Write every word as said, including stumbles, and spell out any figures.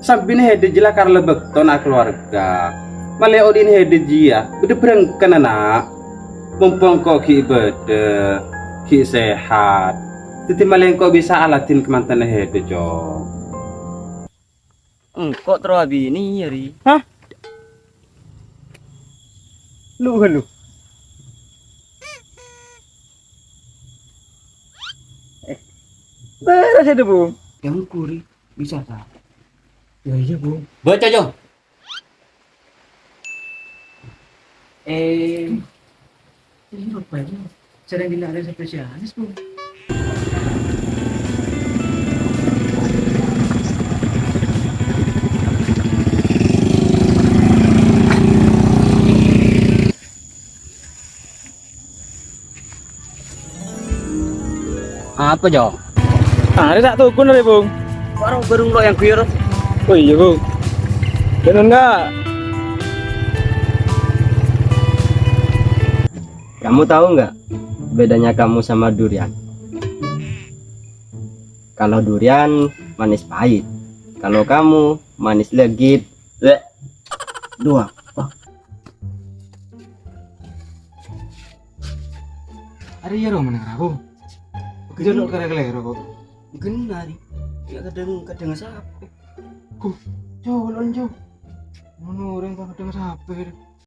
Sambina Hedi jiyâ la karla bâktona kalowarga. Malè odi'na Hedi jiyâ bâdâ bârângkana, Na'. Mompong engko' ghi' bâdâ, ghi' sehat. Dhâddhi malè engko' bisa aladhin kamantanna Hedi, Cong. Engko' terro abinè, yâ, Ri. Hah? Lu, lu. Eh, bârâs sè dâ, Bung? Yang kuri, bisa, ta? Ya iya, Bung. Baca, Jong. Eh, ini rupanya sering kena ada spesialis, Bung. Apa, Jo? Arè ta' tokon arè, Bung. Warung baru lo yang kuyur. Oh iya, Bung. Bener nggak? Kamu tahu nggak bedanya kamu sama durian? Kalau durian manis pahit, kalau kamu manis legit. Bleh. Dua. Wah. Arè iyâ, Rom, neng rabu. Oke, Jon, kok kalèro kok. Genah, Ri. Ya, kadhâng, kadhâng sapa? Huh, Jo, lo, Jo. Ngono orèng kok kadhâng sapa, Ri?